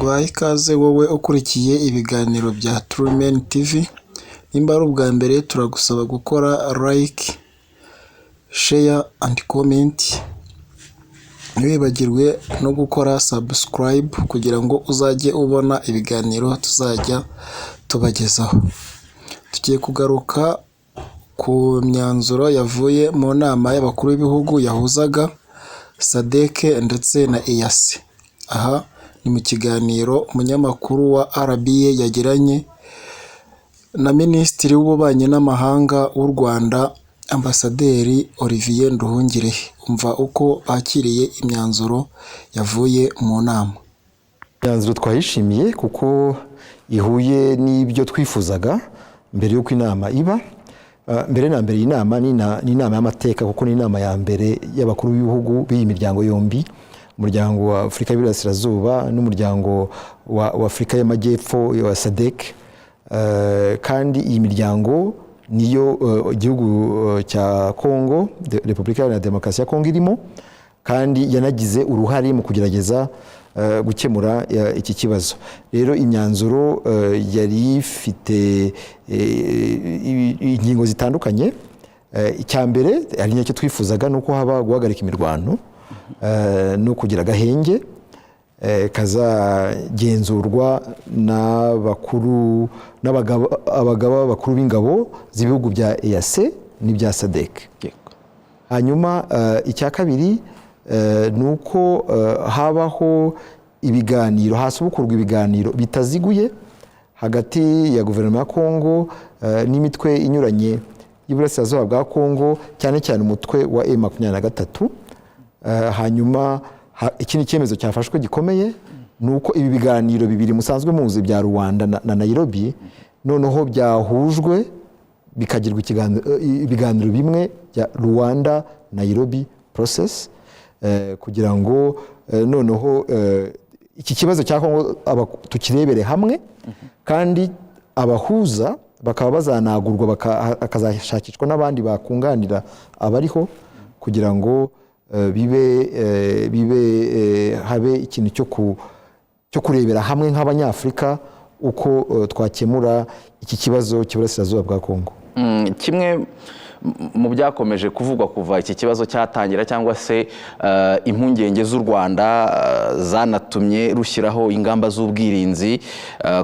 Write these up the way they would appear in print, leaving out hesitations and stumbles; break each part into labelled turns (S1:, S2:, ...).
S1: Tuguhaye ikaze wowe ukurikiye ibiganiro bya Trumen TV, nimba ari ubwa mbere turagusaba gukora like, share and comment, ntiwibagirwe no gukora subscribe kugira ngo uzajye ubona ibiganiro tuzajya tubagezaho. Tugiye kugaruka ku myanzuro yavuye mu nama y'abakuru b'ibihugu yahuzaga SADC ndetse na EAC. Aha ni mu kiganiro umunyamakuru wa RBA yagiranye na Minisitiri w'Ububanyi n'Amahanga w'u Rwanda, Ambasaderi Olivier Nduhungirehe. Umva uko bakiriye imyanzuro yavuye mu nama.
S2: Imyanzuro twayishimiye kuko ihuye n'ibyo twifuzaga mbere y'uko inama iba. Mbere na mbere, iyi nama ni inama y'amateka kuko ni inama ya mbere y'abakuru b'ibihugu b'iyi miryango yombi, umuryango wa Afurika y'Iburasirazuba n'umuryango wa Afurika y'Amajyepfo wa SADC. Kandi iyi miryango niyo igihugu cya Congo, Repubulika Iharanira Demokarasi ya Congo, irimo, kandi yanagize uruhare mu kugerageza gukemura iki kibazo. Rero imyanzuro yari ifite ingingo zitandukanye. Icya mbere ari nacyo twifuzaga ni uko haba guhagarika imirwano no kugira agahenge kazagenzurwa n'abakuru abagaba bakuru b'ingabo z'ibihugu bya EAC n'ibya SADC. Hanyuma icya kabiri ni uko habaho ibiganiro, hasubukurwa ibiganiro bitaziguye hagati ya guverinoma ya Kongo n'imitwe inyuranye y'Iburasirazuba bwa Kongo, cyane cyane umutwe wa M23. Hanyuma ikindi cyemezo cyafashwe gikomeye ni uko ibi biganiro bibiri musanzwe muzi bya Luanda na Nairobi noneho byahujwe bikagirwa ibiganiro bimwe bya Luanda Nairobi process, kugira ngo noneho iki kibazo cya Kongo tukirebere hamwe, kandi abahuza bakaba bazanagurwa, hakazashakishwa n'abandi bakunganira abariho kugira ngo bibe eh, bibe eh, habe ikintu cyo kurebera hamwe nk'Abanyafurika uko twakemura iki kibazo cy'Iburasirazuba bwa Kongo.
S3: Kimwe mu byakomeje kuvugwa kuva iki kibazo cyatangira, cyangwa se impungenge z'u Rwanda zanatumye rushyiraho ingamba z'ubwirinzi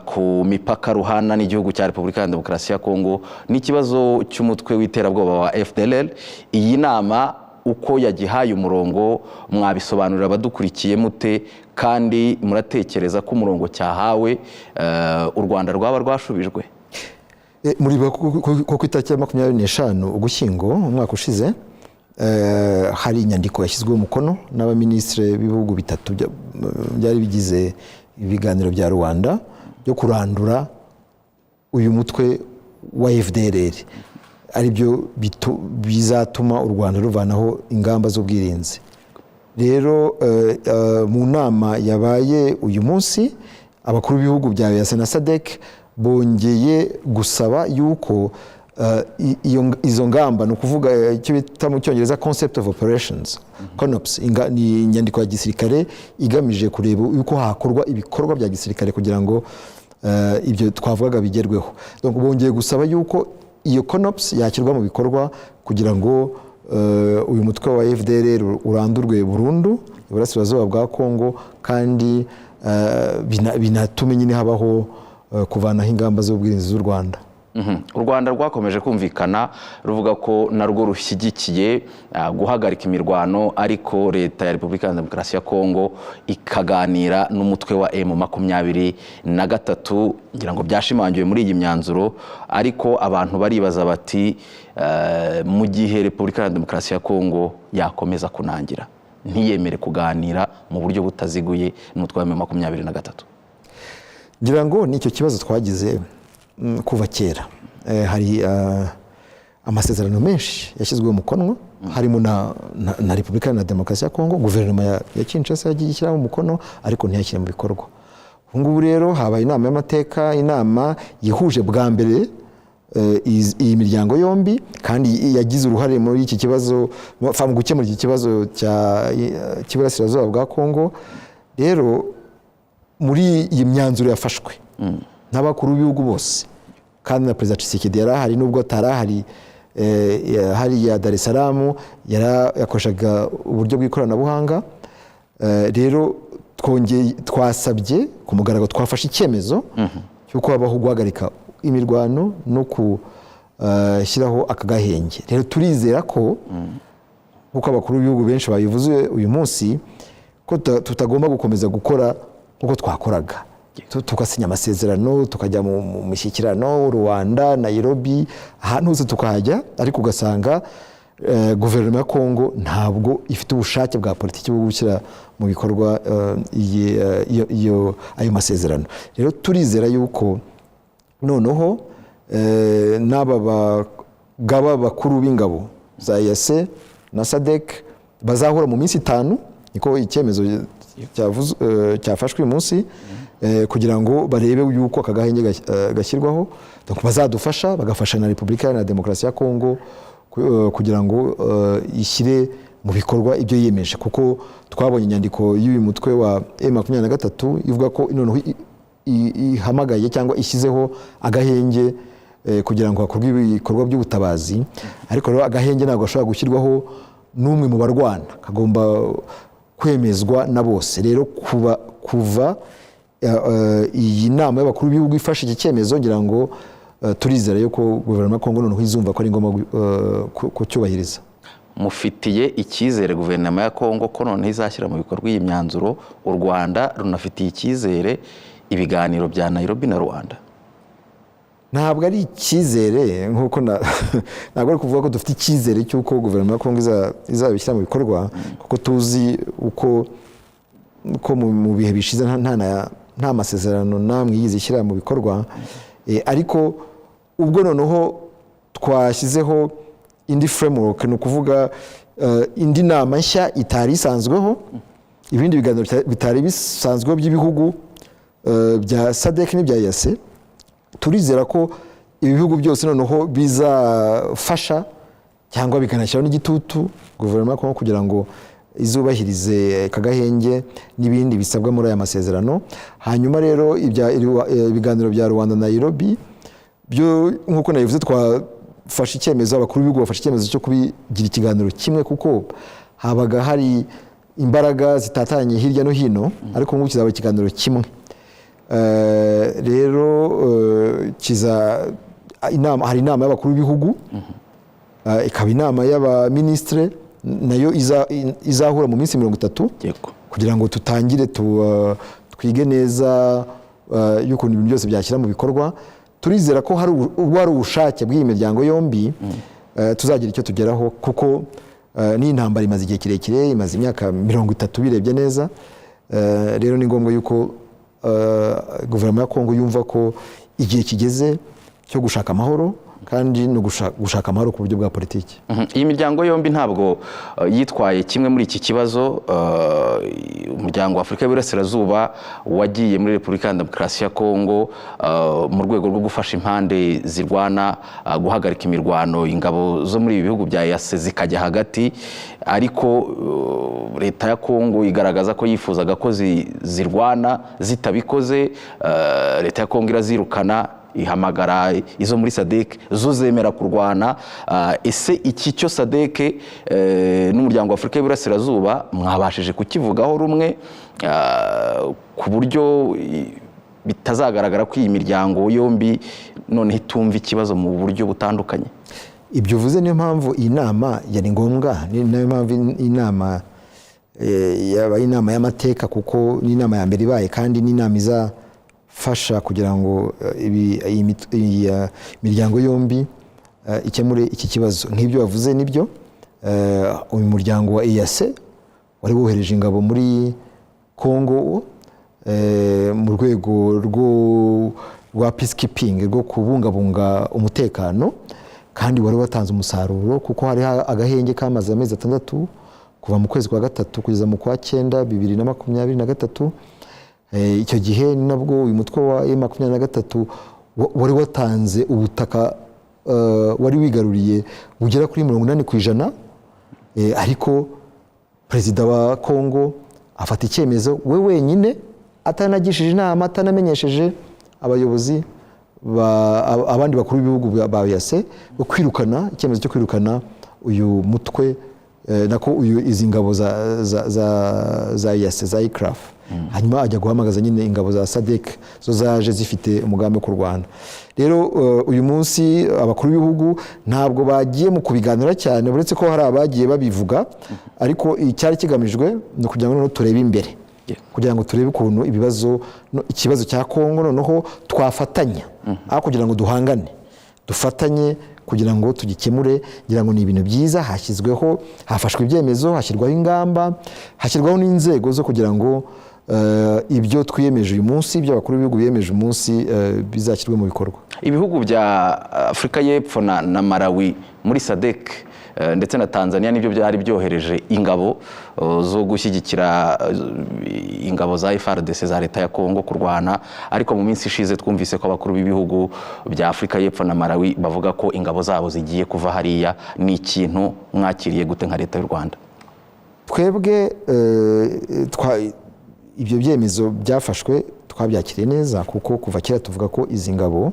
S3: ku mipaka ruhana n'igihugu cya Repubulika ya Demokarasi ya Kongo, n'ikibazo cy'umutwe w'iterabwoba wa FDLR. Iyi nama uko yagihaye umurongo, mwabisobanurira abadukurikiye mute? Kandi muratekereza ko umurongo cyahawe u Rwanda rwaba rwashubijwe?
S2: Muribuka ko ku itariki ya 25 Ugushyingo umwaka ushize hari inyandiko yashyizweho umukono n'abaminisitiri b'ibihugu bitatu byari bigize ibiganiro bya Luanda byo kurandura uyu mutwe wa FDLR, aribyo bizatuma u Rwanda ruvanaho ingamba z'ubwirinzi. Rero mu nama yabaye uyu munsi, abakuru b'ibihugu bya EAC na SADC bongeye gusaba yuko izo ngamba, ni ukuvuga icyo bita mu Cyongereza concept of operations, CONOPS, ni inyandiko ya gisirikare igamije kureba yuko hakorwa ibikorwa bya gisirikare kugira ngo ibyo twavugaga bigerweho. Donc bongeye gusaba yuko iyo CONOPS yashyirwa mu bikorwa kugira ngo uyu mutwe wa FDLR urandurwe burundu Iburasirazuba bwa Kongo, kandi binatume nyine habaho kuvanaho ingamba z'ubwirinzi z'u Rwanda.
S3: U Rwanda rwakomeje kumvikana ruvuga ko narwo rushyigikiye guhagarika imirwano, ariko leta ya Repubulika ya Demokarasi ya Kongo ikaganira n'umutwe wa M23. Ngira ngo byashimangiwe muri iyi myanzuro, ariko abantu baribaza bati mu gihe Repubulika ya Demokarasi ya Kongo yakomeza kunangira, ntiyemere kuganira mu buryo butaziguye n'umutwe wa M23?
S2: Ngira ngo ni icyo kibazo twagize kuva kera. Hari amasezerano menshi yashyizweho umukono, harimo na Repubulika Iharanira Demokarasi ya Kongo. Guverinoma ya Kinshasa yagiye ishyiraho umukono ariko ntiyashyire mu bikorwa. Ubu ngubu rero habaye inama y'amateka, inama yihuje bwa mbere iyi miryango yombi, kandi yagize uruhare muri iki kibazo, mu gukemura iki kibazo cy'Iburasirazuba bwa Kongo. Rero Muri iyi myanzuro yafashwe n'abakuru b'ibihugu bose, kandi na Perezida Tshisekedi yari ahari, nubwo atari ahari hariya Dar es Salaam, yakoreshaga uburyo bw'ikoranabuhanga. Rero twongeye twasabye ku mugaragaro, twafashe icyemezo cy'uko habaho guhagarika imirwano no gushyiraho aka gahenge. Rero turizera ko, nk'uko abakuru b'ibihugu benshi babivuze uyu munsi, ko tutagomba gukomeza gukora nk'uko twakoraga, tugasinya amasezerano, tukajya mu mishyikirano, Rwanda, Nairobi, ahantu hose tukahajya, ariko ugasanga guverinoma ya Kongo ntabwo ifite ubushake bwa politiki bwo gushyira mu bikorwa ayo masezerano. Rero turizera yuko noneho n'aba bagaba bakuru b'ingabo za EAC na SADC bazahura mu minsi 5, niko icyemezo cyafashwe uyu munsi, kugira ngo barebe yuko aka gahenge gashyirwaho. Donc bazadufasha, bagafasha na Repubulika Iharanira Demokarasi ya Kongo kugira ngo ishyire mu bikorwa ibyo yiyemeje, kuko twabonye inyandiko y'uyu mutwe wa M23 ivuga ko noneho ihamagaye cyangwa ishyizeho agahenge kugira ngo hakorwe ibikorwa by'ubutabazi. Ariko rero agahenge ntabwo gashobora gushyirwaho n'umwe mu barwana, kagomba kwemezwa na bose. Rero kuva iyi nama y'abakuru b'ibihugu ifashe iki cyemezo, ngira ngo turizera yuko guverinoma ya Kongo noneho izumva ko ari ngombwa kucyubahiriza.
S3: Mufitiye icyizere guverinoma ya Kongo ko noneho izashyira mu bikorwa iyi myanzuro? U Rwanda runafitiye icyizere ibiganiro bya Nairobi na Rwanda?
S2: Ntabwo ari icyizere, nk'uko ntabwo ari kuvuga ko dufite icyizere cy'uko guverinoma ya Kongo izabishyira mu bikorwa, kuko tuzi uko ko mu bihe bishize nta masezerano namwe yigeze ishyira mu bikorwa. Ariko ubwo noneho twashyizeho indi framework, ni ukuvuga indi nama nshya itari isanzweho, ibindi biganiro bitari bisanzweho by'ibihugu bya SADC n'ibya EAC, turizera ko ibi bihugu byose noneho bizafasha cyangwa bikanashyiraho n'igitutu guverinoma ya Kongo kugira ngo izubahirize kagahenge n'ibindi bisabwa muri aya masezerano. Hanyuma rero ibiganiro bya Rwanda na Nairobi byo, nk'uko nabivuze, twafashe icyemezo, abakuru b'ibihugu bafashe icyemezo cyo kubigira ikiganiro kimwe, kuko habaga hari imbaraga zitatanye hirya no hino, ariko ngubu kizaba ikiganiro kimwe. Rero kiza inama, hari inama y'abakuru b'ibihugu, ikaba inama y'abaminisitire nayo izahura mu minsi 30 kugira ngo tutangire twige neza y'ukuntu ibintu byose byashyira mu bikorwa. Turizera ko hari ubwo hari ubushake bw'iyi miryango yombi, tuzagira icyo tugeraho, kuko n'iyi ntambara imaze igihe kirekire, imaze imyaka 30 birebye neza. Rero ni ngombwa yuko guverinoma ya Kongo yumva ko igihe kigeze cyo gushaka amahoro, kandi no gushaka amahoro ku buryo bwa politiki.
S3: Iyi miryango yombi ntabwo yitwaye kimwe muri iki kibazo. Umuryango wa Afurika y'Iburasirazuba wagiye muri Repubulika ya Demokarasi ya Kongo mu rwego rwo gufasha impande zirwana guhagarika imirwano, ingabo zo muri ibi bihugu bya EAC zikajya hagati, ariko leta ya Kongo igaragaza ko yifuzaga ko zirwana zitabikoze. Leta ya Kongo irazirukana, ihamagara izo muri SADC, zo zemera kurwana. Ese iki cyo SADC n'umuryango wa Afurika y'Iburasirazuba mwabashije kukivugaho rumwe, ku buryo bitazagaragara ko iyi miryango yombi noneho itumva ikibazo mu buryo butandukanye?
S2: Ibyo uvuze, niyo mpamvu iyi nama yari ngombwa, ni nayo mpamvu inama yabaye inama y'amateka, kuko ni inama ya mbere ibaye, kandi ni inama izafasha kugira ngo iyi miryango yombi ikemure iki kibazo. Nk'ibyo wavuze nibyo, uyu muryango wa EAC wari wohereje ingabo muri Congo mu rwego rwa peacekeeping, rwo kubungabunga umutekano, kandi wari watanze umusaruro, kuko hari agahenge kamaze amezi 6, kuva mu kwezi kwa gatatu kugeza mu kwa cyenda 2023. Icyo gihe ni nabwo uyu mutwe wa M23 wari watanze ubutaka wari wigaruriye bugera kuri 80%. Ariko perezida wa Kongo afata icyemezo we wenyine. Atanagishije inama, atanamenyesheje abayobozi abandi bakuru b'ibihugu ba EAC, bo kwirukana, icyemezo cyo kwirukana uyu mutwe, nako uyu izi ngabo za EAC, za EACRF. Hanyuma ajya guhamagaza nyine ingabo za SADC, zo zaje zifite umugambi wo kurwana. Rero uyu munsi abakuru b'ibihugu ntabwo bagiye mu kubiganira cyane, uretse ko hari abagiye babivuga, ariko icyari kigamijwe ni ukugira ngo noneho turebe imbere, kugira ngo turebe ukuntu ibibazo ikibazo cya Kongo noneho twafatanya, aho kugira ngo duhangane, dufatanye kugira ngo tugikemure. Ngira ngo ni ibintu byiza. Hashyizweho, hafashwe ibyemezo, hashyirwaho ingamba, hashyirwaho n'inzego zo kugira ngo ibyo twiyemeje uyu munsi, ibyo abakuru b'ibihugu biyemeje uyu munsi, bizashyirwe mu bikorwa.
S3: Ibihugu bya Afurika y'Epfo na Malawi muri SADC, ndetse na Tanzania nibyo byari byohereje ingabo zo gushyigikira ingabo za FARDC, za leta ya Kongo, kurwana. Ariko mu minsi ishize twumvise ko abakuru b'ibihugu bya Afurika y'Epfo na Malawi bavuga ko ingabo zabo zigiye kuva hariya. Ni ikintu mwakiriye gute nka leta y'u Rwanda?
S2: Twebwe ibyo byemezo byafashwe twabyakiriye neza, kuko kuva kera tuvuga ko izi ngabo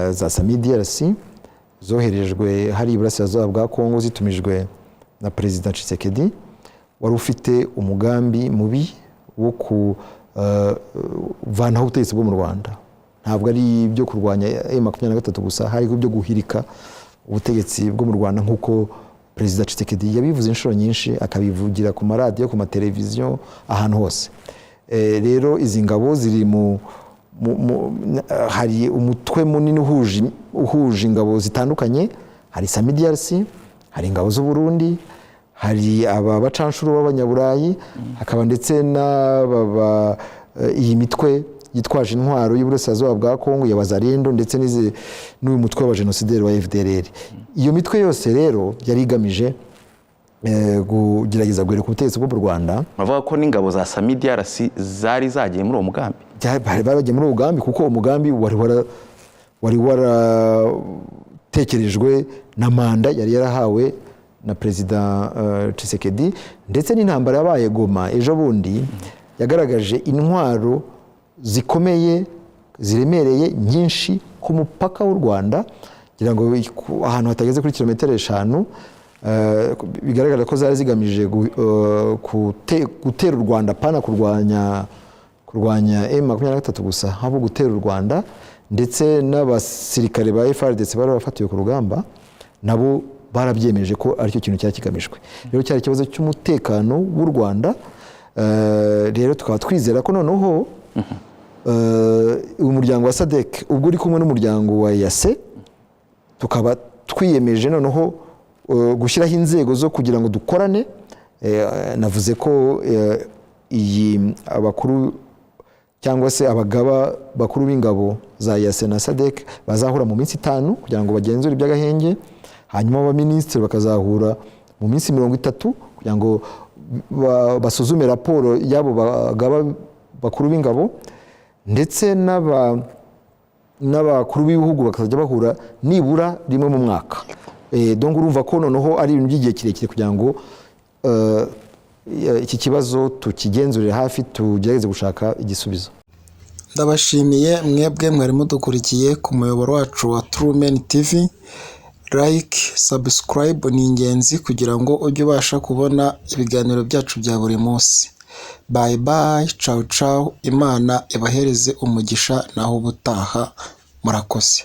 S2: za SAMIDRC zoherejwe hari iburasirazuba bwa Kongo zitumijwe na Perezida Tshisekedi, wari ufite umugambi mubi wo kuvanaho ubutegetsi bwo mu Rwanda. Ntabwo ari ibyo kurwanya M23 gusa, hariho ibyo guhirika ubutegetsi bwo mu Rwanda, nk'uko Perezida Tshisekedi yabivuze inshuro nyinshi, akabivugira ku maradiyo, ku mateleviziyo, ahantu hose. Rero izi ngabo ziri mu hari umutwe munini uhuje ingabo zitandukanye. Hari SAMIDRC, hari ingabo z'u Burundi, hari aba bacanshuro b'abanyaburayi, hakaba ndetse n'aba iyi mitwe yitwaje intwaro y'uburasirazuba bwa Kongo ya Wazalendo, ndetse n'uyu mutwe w'abajenosideri wa FDLR. Iyo mitwe yose rero yari igamije kugerageza guhirika ubutegetsi bwo mu Rwanda.
S3: Bavuga ko n'ingabo za SAMIDRC zari zagiye muri uwo mugambi.
S2: Bari bagiye muri uwo mugambi, kuko umugambi wari waratekerejwe na manda yari yarahawe na Perezida Tshisekedi. Ndetse n'intambara yabaye Goma ejo bundi yagaragaje intwaro zikomeye, ziremereye, nyinshi ku mupaka w'u Rwanda, ngira ngo ahantu hatageze kuri kilometero 5. Bigaragara ko zari zigamije gutera u Rwanda, pana kurwanya M23 gusa, ahubwo gutera u Rwanda. Ndetse n'abasirikare ba FARDC bari bafatiwe ku rugamba nabo barabyemeje ko aricyo kintu cyari kigamijwe. Rero cyari ikibazo cy'umutekano w'u Rwanda. Rero tukaba twizera ko noneho umuryango wa SADC ubwo uri kumwe n'umuryango wa EAC, tukaba twiyemeje noneho gushyiraho inzego zo kugira ngo dukorane. Navuze ko iyi abakuru cyangwa se abagaba bakuru b'ingabo za EAC na SADC bazahura mu minsi 5 kugira ngo bagenzure iby'agahenge, hanyuma abaminisitiri bakazahura mu minsi 30 kugira ngo basuzume raporo y'abo bagaba bakuru b'ingabo, ndetse n'abakuru b'ibihugu bakazajya bahura nibura rimwe mu mwaka. Donc urumva ko noneho ari ibintu by'igihe kirekire kugira ngo iki kibazo tukigenzurire hafi, tugerageze gushaka igisubizo.
S1: Ndabashimiye mwebwe mwari mudukurikiye ku muyoboro wacu wa Trumen TV. Like, subscribe ni ingenzi kugira ngo ujye ubasha kubona ibiganiro byacu bya buri munsi. Bye bye, ciao ciao, Imana ibahereze umugisha, naho ubutaha, murakoze.